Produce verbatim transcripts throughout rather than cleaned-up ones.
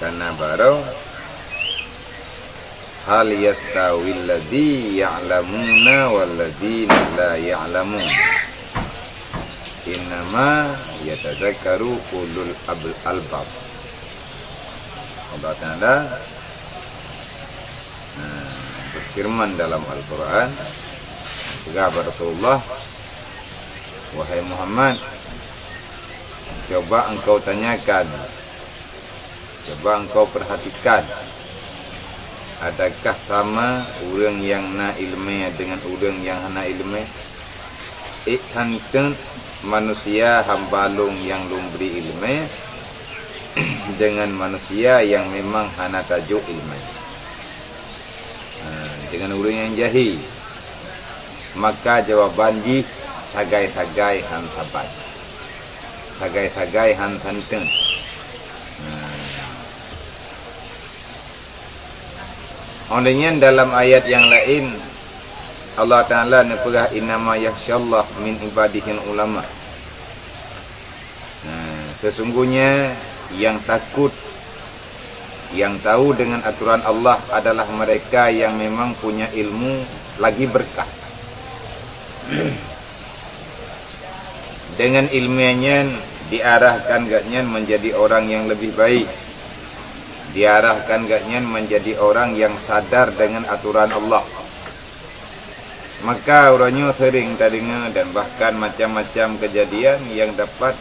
Kana baro, "Hal yastawil ladzi ya'lamuna wal ladzina la ya'lamun? Innama yatadzakkaru ulul ab-, albab." Allah Ta'ala, nah, berfirman dalam Al-Quran, peugah bak Rasulullah, "Wahai Muhammad, coba engkau tanyakan, coba engkau perhatikan, adakah sama ureuëng nyang na iéleumé deungon ureuëng nyang hana iéleumé? Ék han teuk manusia hamba lôn nyang lôn bri iéleumé deungon manusia nyang memang hana tajok iéleumé, ha, deungon ureuëng nyang jahé?" Maka jawaban jih sagai-sagai han saban, sagai-sagai han santeun. Nah, óh lheueh nyan dalam ayat nyang laén, Allah Ta'ala neupeugah, "Innama yakhsyallaha min ibadihil ulama." Nah, sesungguhnya yang takut, yang tahu dengan aturan Allah adalah mereka yang memang punya ilmu lagi berkah. Dengan ilmu nyan diarahkan gobnyan menjadi orang yang lebih baik, diarahkan gobnyan menjadi orang yang sadar dengan aturan Allah. Maka uroe nyoe seuring tadeungoe dan bahkan macam-macam kejadian yang dapat,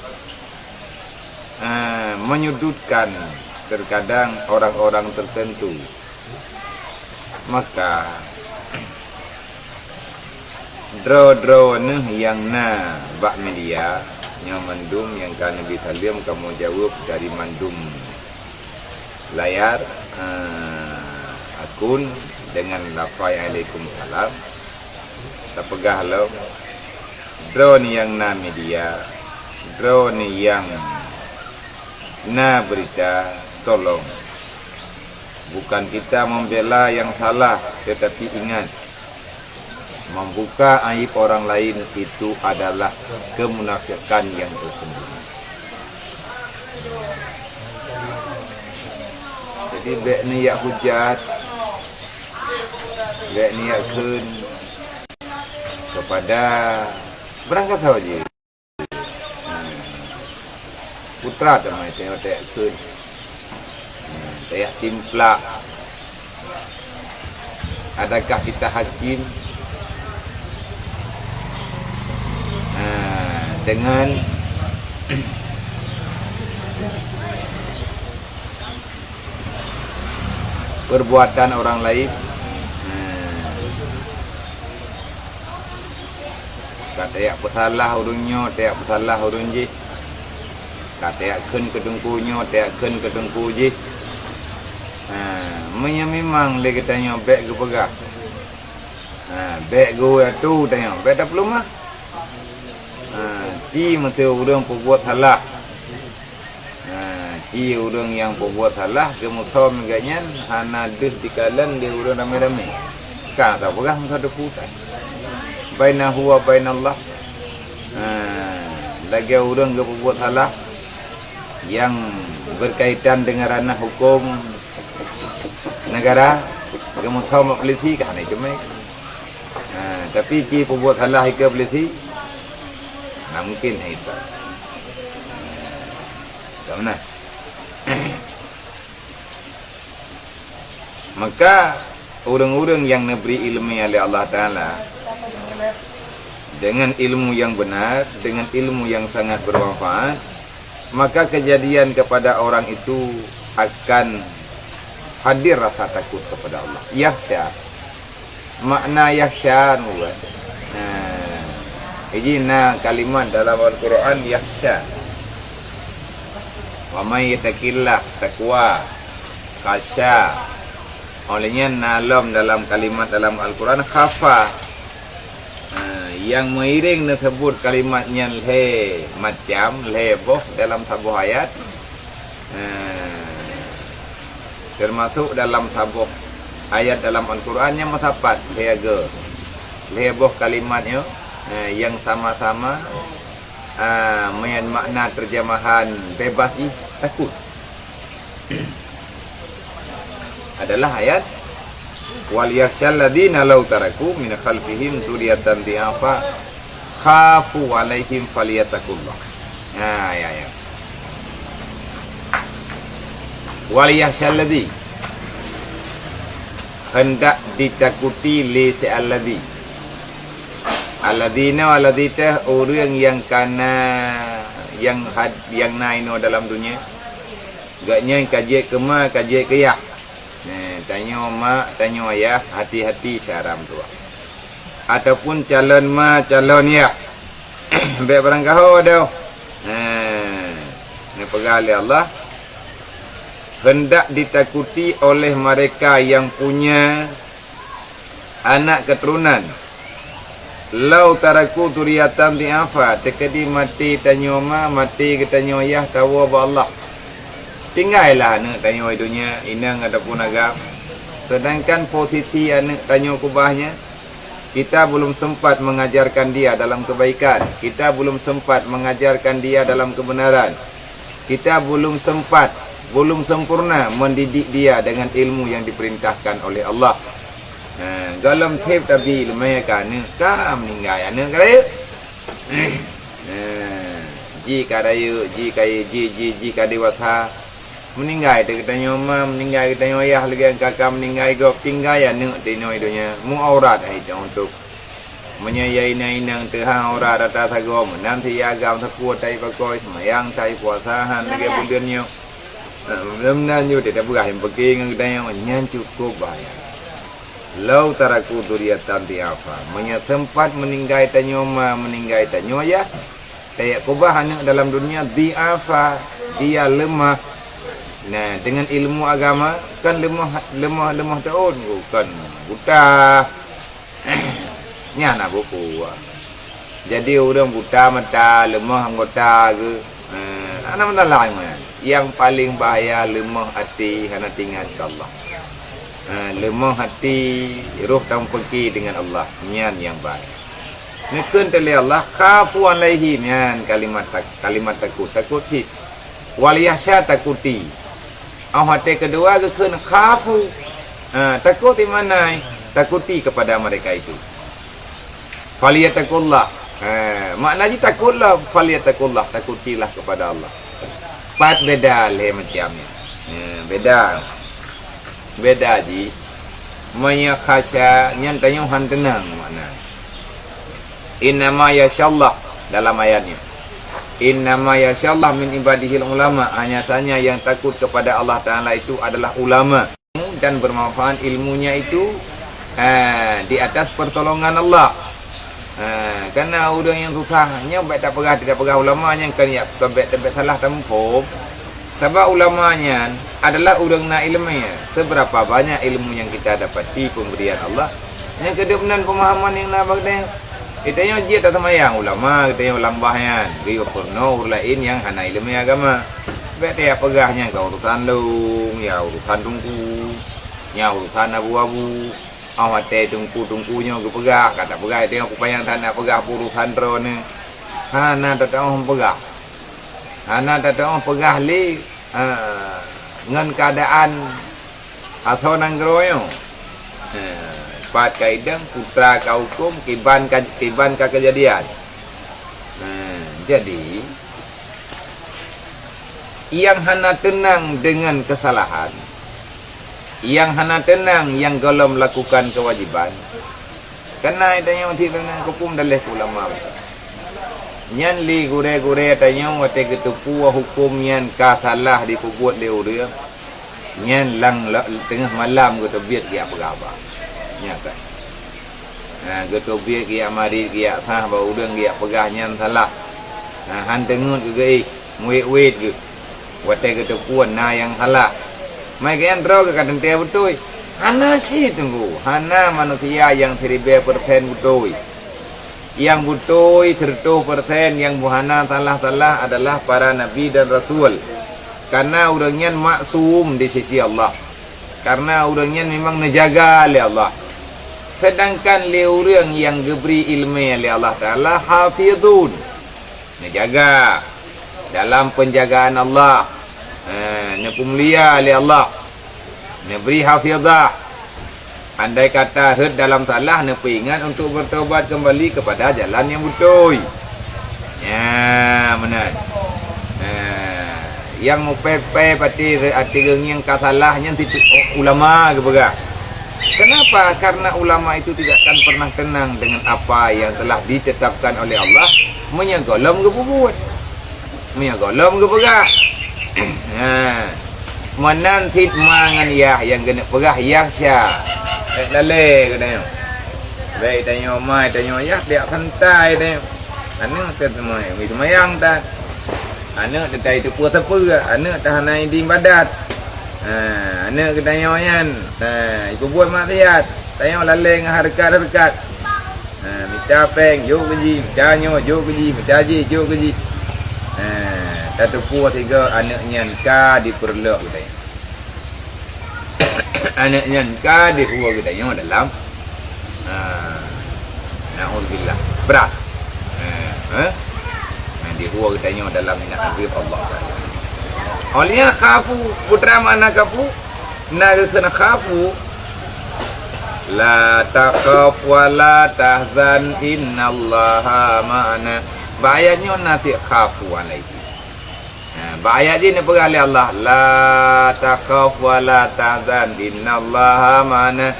eh, menyudutkan terkadang orang-orang tertentu. Maka, droe-droe neuh nyang na bak media, nyoe mandum nyang ka neubi saleuem kamoe jaweueb dari mandum layar, eh, akun dengan lafai alaikumsalam. Tapeugah lom, droeneuh nyang na media, droeneuh nyang na berita, tolong. Bukan kita membela yang salah, tetapi ingat, membuka aib orang lain itu adalah kemunafikan yang tersembunyi. Jadi, bék neujak hujat, bék neujak kheun kepada barangkasoe jih. Putra teuma teuh, teuh kheun. Hmm, teuh timplak. Adakah kita hakim? Ha, dengan perbuatan orang lain. Ha. Ka tajak peusalah ureuëng nyoe, tajak peusalah ureuëng jih. Ka tajak kheun keu teungku nyoe, tajak kheun keu teungku jih. Ha, meunyoe memang lé geutanyoe bék geupeugah, ha, bék geu-, atu tanyoe, bék tapeuleumah. Ha, ci meuteue ureuëng peubuet salah. Ha, ci ureuëng nyang peubuet salah geumeusom gobnyan hana deuh jikalon lé ureuëng ramé-ramé. Ka tapeugah meusapeue that. Bainahu wa bainallah. Ha, lagée ureuëng geupeubuet salah nyang berkaitan dengan ranah hukum negara, geumeusom bak polisi ka hana jiteumé. Ha, tapi ci peubuet salah ikeue polisi, na mungkin hai itu. Ka meunan. Maka, ureuëng-ureuëng nyang neubri iéleumé lé Allah Taala dengan ilmu yang benar, dengan ilmu yang sangat bermanfaat, maka kejadian kepada orang itu akan hadir rasa takut kepada Allah. Yakhsya. Makna yakhsya nyoe, nah, iji na kalimat dalam Al-Quran yakhsya. Wa may yattaqillah, takwa, khasya. Óh lheueh nyan na lom dalam kalimat dalam Al-Quran khafa. Nah, nyang meuiréng neuseubut kalimat nyan lhée macam, lhée boh dalam saboh ayat. Nah, termasuk dalam saboh ayat dalam Al-Quran nyang meusapat lhée go, lhée boh kalimat nyoe, eh, nyang sama-sama, ah, meunan makna terjemahan bebas jih takut. Adalah ayat, "Wal yakhsyal ladzina law taraku min khalfihim dzurriyyatan dhi'afa khafu 'alaihim falyattaqullah." Nah, ya, ya. "Wal yakhsyal ladzi," hendak ditakuti lé si alladzi. Alladzina, alladzi teuh ureuëng nyang kana, nyang had-, nyang na inoe dalam dunia. Gobnyan ka jeuet keu ma, ka jeuet keu yah. Nah, tanyoe mak, tanyoe yah, hati-hati si haram tuha. Ataupun calon ma, calon yah. Bék barangkaho doh. Nah, neupeugah lé Allah, hendak ditakuti oleh mereka yang punya anak keturunan. "Lau taraku dzurriyyatan dhi'afa," teukeudi maté tanyoe ma, maté geutanyoe yah tawoe bak Allah. Tinggailah aneuëk tanyoe di donya, inong ataupun agam. Sedangkan posisi aneuëk tanyoe keubah nyan, kita belum sempat mengajarkan dia dalam kebaikan, kita belum sempat mengajarkan dia dalam kebenaran. Kita belum sempat, belum sempurna mendidik dia dengan ilmu yang diperintahkan oleh Allah. Ha, gohlom theb tabi ileumé keu aneuëk, ka meuninggai aneuëk ka rayeuk. Ha, ji ka rayeuk, ji ka, ji, ji, ji ka dewasa. Meuninggai teuh geutanyoe ma, meuninggai geutanyoe yah, lagée ka, ka meuninggai gob, tinggai aneuëk teuh inoe donya. Meu aurat hai teuh untuk Meunyoe ya inong-inong teuhang ora rata sagoe, meunan si ya agam sapeue tai pakoi, seumayang sai puasa han lagée buleuen nyoe. Meunan ju teupeugah nyang peuke ngon geutanyoe, nyan cukup bahaya. "Lau taraku dzurriyyatan dhi'afa," meunyoe sempat meuninggai tanyoe ma, meuninggai tanyoe yah, tajak keubah aneuëk dalam dunia dhi'afa, dia leumah. Nah, dengan ilmu agama, kan leumah, leumah, leumah taun, kon buta. Nyan na buku. Jadi ureuëng buta mata, leumah anggota geuh, eh, hana masalah nyan. Nyang paleng bahaya leumah até, hana teuingat keu Allah. Eh, leumah até, roh tameupeungke deungon Allah. Nyan nyang bahaya. Neukheun teuh lé Allah, "Khafu 'alaihim," nyan kalimat tak-, kalimat takot, takot cit. "Wal yakhsya," takuti. Óh watée keudua geukheun khafu. Ha, takot di mana? Takuti kepada mereka itu. "Falyattaqullah." Ha, makna jih takotlah, "falyattaqullah," takutilah kepada Allah. Pat beda lhée macam nyan. Ha, beda. Beda jih. Meunyoe khasya nyan tanyoe han teunang makna. "Innama yakhsyallah," dalam ayat nyoe. "Innama yakhsyallah min ibadihil ulama," hanya saja yang takut kepada Allah Taala itu adalah ulama. Dan bermanfaat ilmunya itu, eh, di atas pertolongan Allah. Eh, karena ureuëng nyang susah nyoe bék tapeugah, tidak peugah ulama nyang kan ya, bék, bék salah tamuphom. Sabab ulama nyan adalah ureuëng na ileumé. Seberapa banyak ilmu yang kita dapati pemberian Allah, nyang keudeup nan pemahaman nyang na bak geutanyoe. Geutanyoe jeuet taseumayang ulama, geutanyoe lam bah nyan, geuyue peurunoe ureuëng laén nyang hana ileumé agama. Bék tajak peugah nyan ka urusan lôn, ya urusan teungku, nyan urusan abu-abu. Óh watée teungku-teungku nyoe geupeugah, ka tapeugah, geutanyoe kupanyang that na peugah urusan droeneuh. Hana teutoh peugah. Hana teutoh peugah lé, eh, ngon keuadaan asoe nanggroe nyoe. Eh, pat ka idong, putra ka huköm, kiban ka, kiban ka keujadian. Eh, jadi, nyang hana teunang deungon keusalahan, nyang hana teunang nyang gohlom lakukan keuwajéban, Kana tanyoe cit deungon keupeue daleh ulama. Nyan lé gurée-gurée tanyoe watée geuteupeue huköm nyan ka salah jipeubuet lé ureuëng, nyan lam la-, teungoh malam geuteubiet geujak peugah haba. Nyan kan. Ha, geuteubiet geujak marit, geujak sah bak ureuëng geujak peugah nyan salah. Ha, han teungeut keu geuéh. Muet-uet geuh. Watée geuteupeue na nyang salah. Mai geuh nyan droe geuh ka teuntée beutôi. Hana cit teungku, hana manusia nyang siribée persen beutôi. Nyang beutôi siratoh persen nyang beuhana salah-salah adalah para nabi dan rasul. Karena ureuëng nyan maksum di sisi Allah. Karena ureuëng nyan memang neujaga lé Allah. Sedangkan lé ureuëng nyang geubri iéleumé lé Allah Taala hafizun. Neujaga dalam penjagaan Allah. Ha, neupeumulia lé Allah. Neubri hafizah. Andai kata rhot dalam salah, neupeuingat untuk bertobat kembali kepada jalan nyang beutôi. Nya, meunan. Nah, nyang meupée-pée pati até geungieng ka salah nyan situ ulama geupeugah. Kenapa? Karena ulama itu tidak akan pernah tenang dengan apa yang telah ditetapkan oleh Allah meunyoe gohlom geupeubuet. Meunyoe gohlom geupeugah. Ha. Meunan cit ma ngon yah nyang keuneuk peugah yah sya. Bèk lalé geutanyoe. Bèk tanyoe ma, tanyoe yah, biak santai tanyoe. Aneuk teuh seumai-, seumayang tan. Aneuk teuh tai teupeue sapeue, aneuk teuh hana iéleumé ibadat. Ha, aneuk geutanyoe nyan, ha, ipeubuet maksiat. Tanyoe lalé ngon hareukat-hareukat. Ha, mita péng, jok keu jih, mita nyoe, jok keu jih, mita jih, jok keu jih. Ha, tateupeue sigoe aneuk nyan ka dipeureuloh geutanyoe. Aneuk nyan ka dihue geutanyoe dalam, ha, naudzubillah, brat. Ha, ha? Ha, dihue geutanyoe dalam azab Allah Taala. Oleh khafu, peue makna khafu? Na geukheun khafu, "La takhaf wa la tahzan, innallaha ma'ana." Bak ayat nyoe na cit khafu alaihi. Ha, bak ayat jih neupeugah lé Allah, "La takhaf wa la tahzan, innallaha ma'ana."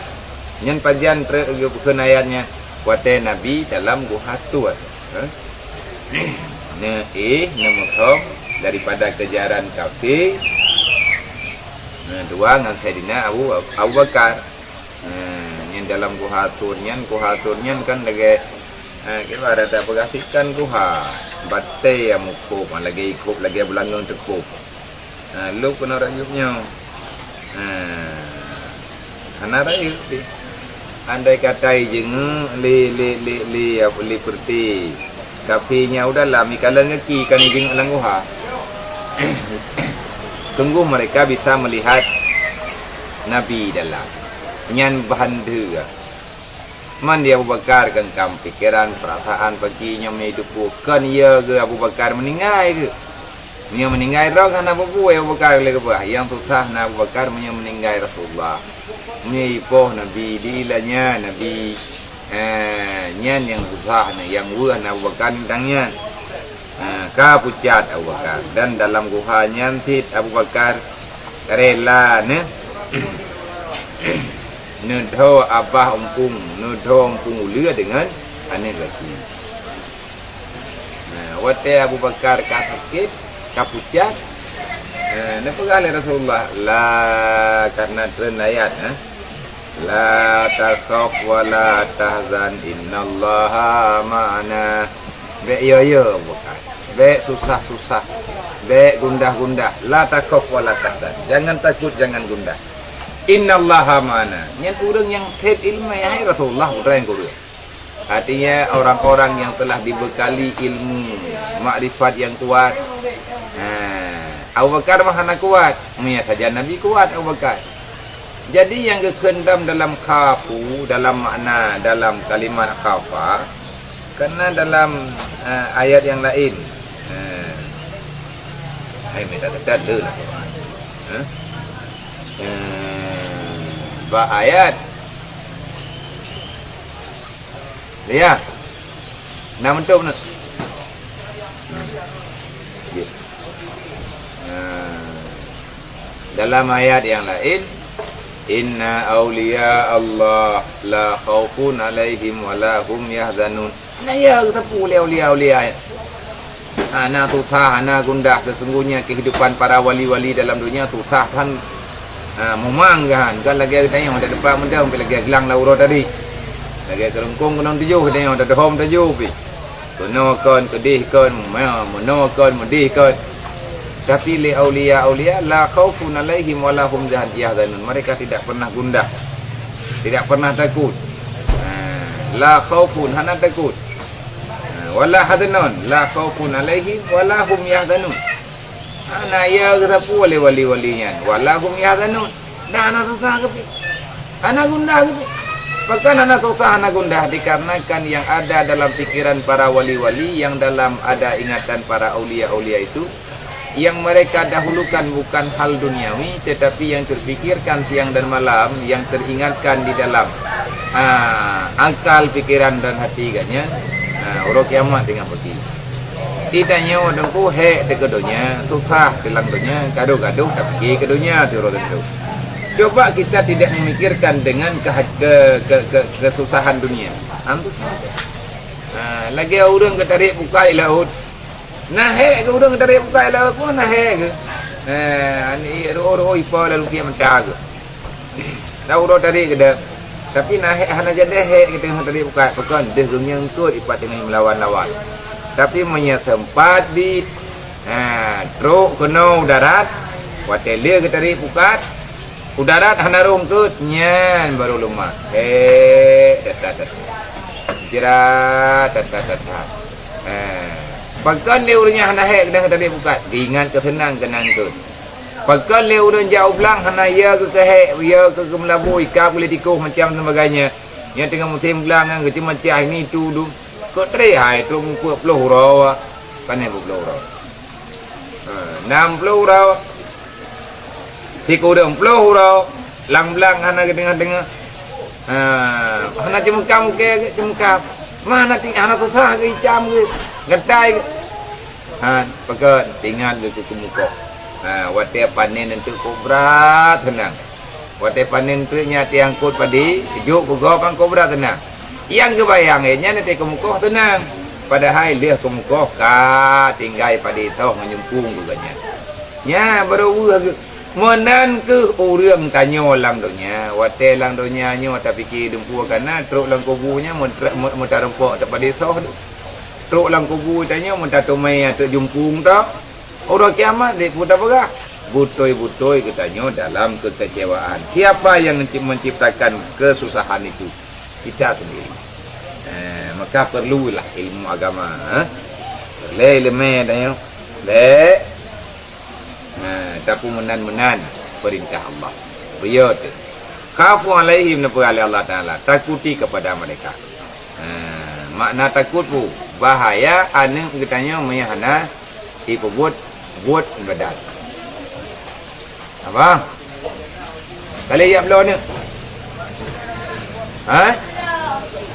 Nyan pajan treuk geukheun ayat nyan, watée Nabi dalam guha Tur. Ha? Neuéh, neumeusom daripada keujaran kafé. Nah, dua ngon Saidina Abu, Abu Bakar. Nah, nyan dalam guha Tur nyan, guha Tur nyan kan lagée, eh, kiban rata peugah sikan guha. Batée nyang mukhop, lagée ikhop, lagée beulangöng teukhop. Ha, lôn keunoe rayeuk nyoe. Ha, hana rayeuk pih. Andai kata ijeungeuk lé, lé, lé, lé, lé peureuté, tapi nyang u dalam ikalon gaki ka ijeungeuk lam guha. Sungguh mereka bisa melihat Nabi dalam. Nyan bahan deuh. Man di Abu Bakar kan kam pikeran, peurasaan pagi nyoe meunyoe teupeue kon ye geu Abu Bakar meuninggai geu. Meunyoe meuninggai droe hana peue-peue Abu Bakar lé geupeugah. Nyang susah na Abu Bakar meunyoe meuninggai Rasulullah. Meunyoe ipoh Nabi, diilanya Nabi, eh, nyan nyang susah na, nyang weueh na Abu Bakar nibak nyan. Ha, ka pucat Abu Bakar. Dan dalam guha nyan cit Abu Bakar rela neu-, neudho abah umpung, neudho umpung uleue deungon aneuk gaki. Nah, watée Abu Bakar ka sakét, ka pucat, nah, neupeugah lé Rasulullah, la, karena treun ayat, ha? "La takhaf wa la tahzan, innallaha ma'ana." Bék yo-yo Abu Bakar. Bék susah-susah. Bék gundah-gundah. La takhaf wa la tahzan. Jangan takut, jangan gundah. Innallaha ma'ana. Nyan ureuëng nyang thét iéleumé, hai Rasulullah, ureuëng kureueng. Artinya orang-orang yang telah dibekali ilmu, makrifat yang kuat. Ha, Abu Bakar mah hana kuat. Meunyo sajan Nabi kuat Abu Bakar. Jadi nyang geukheun dam dalam khafu, dalam makna dalam kalimat khafa, karena dalam, eh, ayat yang lain. Eh, hai mita teutat le lah. Eh? Eh, bak ayat. Ya. Nah, meuntôb na. Hmm. Ya. Nah. Dalam ayat yang lain, "Inna awliya Allah la khaufun alaihim wa la hum yahzanun." Nah, ya, teupeu lé aulia-aulia. Hana susah, hana gundah. Sesungguhnya kehidupan para wali-wali dalam dunia susah kan. Ha, memang kan. Kan lagée tanyoe ada depan meudah, sampai lagée gelang lam uroe tadi. Lagée keurungkong keunong tujoh, tanyoe ada dehom tujoh pi. Keunoe kon, keudeh kon, meunoe kon, meudeh kon. Tapi lé aulia-aulia, la khaufun alaihim wa la hum yahzanun. Mereka tidak pernah gundah. Tidak pernah takut. Ha, la khaufun, hana takut. Ha, wa la hazanun, la khaufun alaihim wa la hum yahzanun. Hana ya geusapeue lé wali-wali nyan, wa la hum yahzanun. Dan hana susah keupi. Hana gundah keupi. Pakon hana susah, hana gundah? Dikarenakan yang ada dalam pikiran para wali-wali, yang dalam ada ingatan para aulia-aulia itu, Yang mereka dahulukan bukan hal duniawi, tetapi yang terpikirkan siang dan malam, yang teringatkan di dalam, ah, akal, pikiran dan hati geuhnyan, ah, uroe kiamat teungoh peuki. Di tanyoe teungku hék teuh keu donya, susah teuh lam donya, gadoh-gadoh tapike keu donya teuh uroe teungku. Coba kita tidak memikirkan dengan keha-, ke-, ke-, ke-, kesusahan dunia. Am susah. Ha, lagèe ureueng geutariek pukat i laôt. Na hék geuh ureueng geutariek pukat i laôt, pun na hék geuh. Ha, ani roh-roh ipa lalu kian mata geuh. Dah uroe tariek geuh. Tapi na hék hana jadi hék geuh teungoh tariek pukat. Pakon deuh geungieng eungkôt ipat teungoh meulawan-lawan. Tapi meunyoe seumpat bit, ha, trok keunoe u darat, watèe lheueh geutariek pukat, u darat hana rhom eungkôt, nyan barô leumah. Hék, that-that, that-that. Jrat, that-that, that-that. Ha. Pakon lé ureueng nyan hana hék geuh tariek pukat? Geuingat keu seunang keunan eungkôt. Pakon lé ureueng jak u blang hana ya keu keuhék, ya keu keumeulabôi, ka keu lé tikôh macam sebagainya. Nyang teungoh musém blang nyan geucuma cah ini tu dum. Kok tré hai trok mupeue ploh uroe, pané peuet ploh uroe. Ha, nam ploh uroe. Sikureueng ploh uroe, lam blang hana geudeungoe-deungoe. Ha, hana ceumeuka mukè geuh, ceumeuka. Ma hana ti-, hana susah geuh, icam geuh, geutai geuh. Ha, pakon teuingat geuh keu keumukoh. Ha, watèe panen eunteuk kok brat seunang. Watèe panen eunteuk nyan tiang eungkôt padé, jok keu gob eungkôt brat seunang. Nyang geubayang lé nyan watèe keumukoh seunang. Padahai lheueh keumukoh ka tinggai padé soh ngon jumpung geuh nyan. Nyan barô weueh geuh. Meunan keuh ureueng tanyoe lam donya. Watèe lam donya nyoe tapike dumpeue kana, trok lam kubu nyan meutra-, meu-, meutareumpok tapadé soh. Trok lam kubu tanyoe meutateumé ateueh jumpung ta. Uroe kiamat lé peue tapeugah? Beutôi-beutôi geutanyoe dalam kekecewaan. Siapa yang menci-, menciptakan kesusahan itu? Kita sendiri. Eh, maka perlulah ilmu agama, eh? Lé ileumèe tanyoe. Lé. Nah, tapeumeunan-meunan peurintah Allah. Beuyoe teuh. Khafu alaihim, neupeugah lé Allah Taala, takuti kepada mereka. Nah, makna takut peue? Bahaya aneuk geutanyoe meunyoe hana ipeubuet buet ibadat. Abang. Kali jak bloe aneuk. Ha?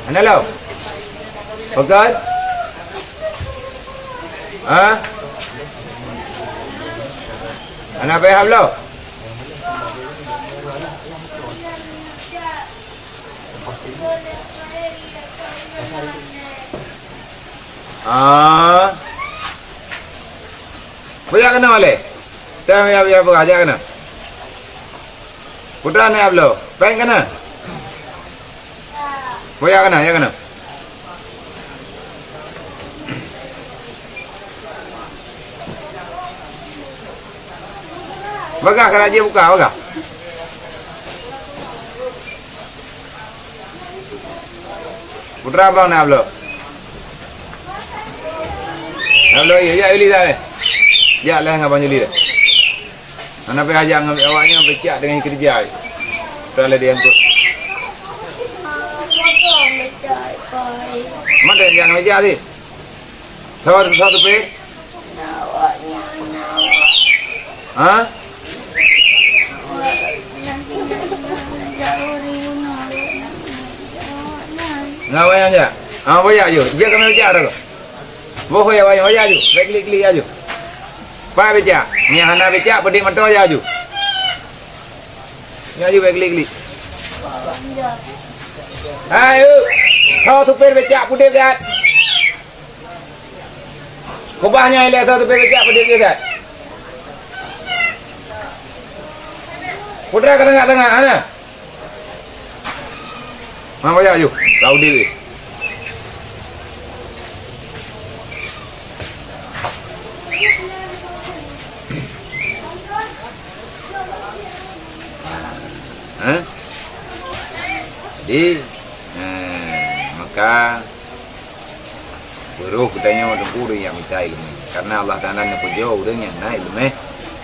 Hana lom? Pakon? Ha? Hana payah bloe? Ah. Boh jak keunoe lé. Tang ya, ya, boh jak keunoe. Putra na bloe. Péng keunoe. Boh jak keunoe, jak keunoe. Bagah ka rajin buka, bagah. Putra abang na bloe. Na bloe, ya, ya, Yuli dah, eh. Jak lah dengan abang Yuli dah. Hana payah jak ngon awaknyan, peucak dengan kerja. Soal dia angkut. Mana yang meja sih? Sabar, sabar, tu, Pik. Ha? Ngon wayang jak? Ha, wayang aju. Dia kami ucap dah tu. Boh wayang, wayang, wayang aju. Baik klik-klik aju. Pak becak. Ni hana becak, pedih mata aja aju. Ni aju baik klik-klik. Ayo. Kau supir becak putih kat. Kubahnya ilek satu bebek jak pedih je kat. Putra ke tengah-tengah, hana? Ha, payah aju. Tahu diri. Ha? Jadi, ha, maka Beurôh geutanyoe teungku ureuëng nyang mita iéleumé. Karena Allah Taala neupujoe ureuëng nyang na iéleumé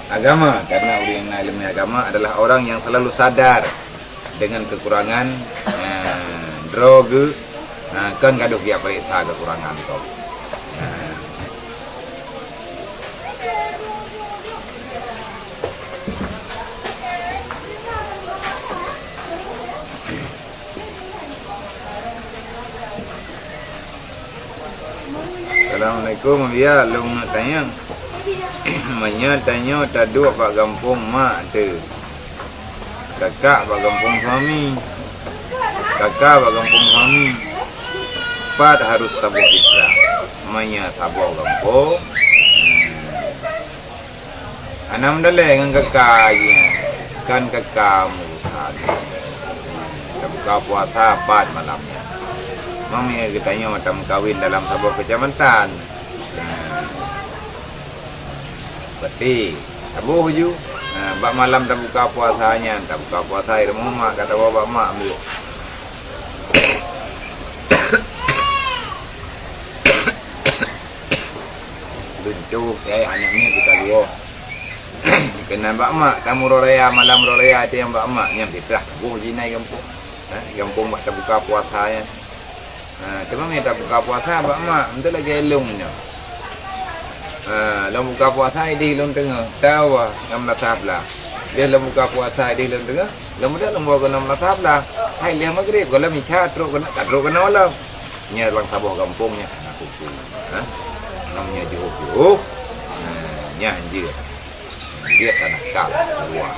agama. Karena ureuëng nyang na iéleumé agama adalah orang yang selalu sadar dengan kekurangan, eh, droe geuh, eh, kon gadôh geujak peuriksa kekurangan droe. Nah. Assalamualaikum, ya, lôn neuk tanyong. Meunyoe tanyoe taduek bak gampông mak teuh, kakak bak gampông suami, kakak bak gampông suami, pat harôh saboh fitrah? Meunyoe saboh gampông, hmm, hana meudalèe ngon kakak nyan, kan kakak meurusan. Tabuka puasa pat malam nyan. Meunyoe geutanyoe mata meukawen dalam saboh keucamatan, nah, berarti saboh ju. Nah, bak malam tabuka puasa nyan, tabuka puasa di rumoh mak, ka tawoe bak mak meuet. Lôn cok, eh, aneuk miet geutanyoe. Keunan bak mak, tamu uroe raya, malam uroe raya, teuh nyang bak mak, nyan fitrah saboh jih na gampông. Ha, gampông bak tabuka puasa nyan. Ha, teuma meunyo tabuka puasa bak mak, beutôi lagèe lôn nyoe. Ha, lôn buka puasa idéh lôn teungoh, tawa nam rasa blah. Lheuh lôn buka puasa idéh lôn teungoh, lôn beudôh lôn bawa keu nam rasa blah. Hai lheuh magrib, gohlom isya trok keunoe, ka trok keunoe lom. Nyan lam saboh gampông nyan hana kuku. Ha? Nam nyan jeuh-jeuh. Ha, nyan jeuet. Jeuet hana kal. Dua.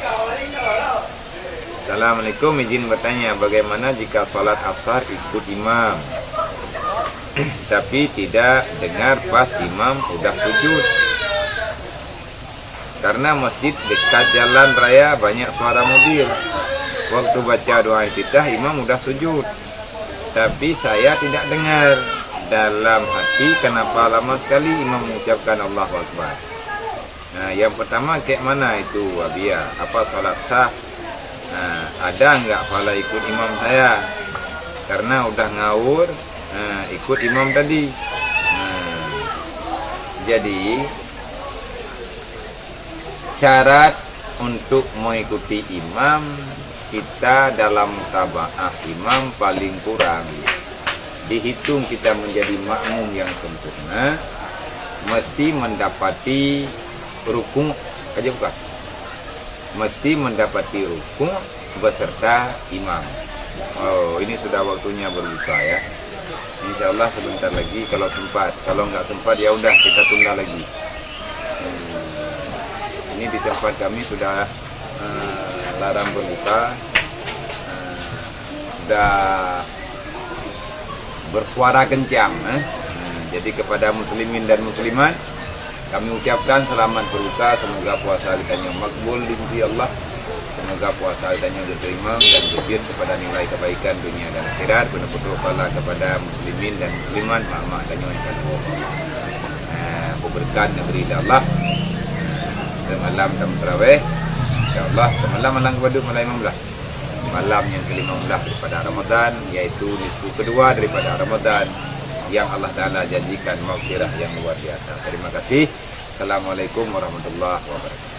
Assalamualaikum, izin bertanya, bagaimana jika salat asar ikut imam, tapi tidak dengar pas imam udah sujud? Karena masjid dekat jalan raya banyak suara mobil. Waktu baca doa iftitah, imam udah sujud. Tapi saya tidak dengar. Dalam hati, kenapa lama sekali imam mengucapkan Allahu Akbar? Nah, yang pertama, kayak mana itu, Wabiya? Apa salat sah? Nah, ada nggak pahala ikut imam saya? Karena udah ngawur, nah, ikut imam tadi. Nah, jadi, syarat untuk mengikuti imam, kita dalam mutabaah imam paling kurang, dihitung kita menjadi makmum yang sempurna, mesti mendapati rukuk, aja bukan. Mesti mendapati rukuk beserta imam. Oh, ini sudah waktunya berbuka, ya. Insya Allah sebentar lagi kalau sempat. Kalau nggak sempat, ya udah, kita tunda lagi. Hmm. Ini di tempat kami sudah, eh, larang berbuka. Eh, sudah bersuara kencang, eh. Hmm, jadi kepada muslimin dan muslimat, kami ucapkan selamat berbuka, semoga puasa kita nyoe makbul di sisi Allah. Semoga puasa kita nyoe diterima dan berjeuet kepada nilai kebaikan dunia dan akhirat, beuneuputrok pahala kepada muslimin dan muslimat, mak-mak tanyoe nyang ka tuwoe. Eh, beubeurekat negeri di Allah. Keu malam tamu tarawih. Insya Allah, keu malam malam keubadeuh, malam lima belas. Malam nyang kelima belas daripada Ramadan, yaitu nisfu kedua daripada Ramadan, yang Allah Taala janjikan maghfirah yang luar biasa. Terima kasih. Assalamualaikum warahmatullahi wabarakatuh.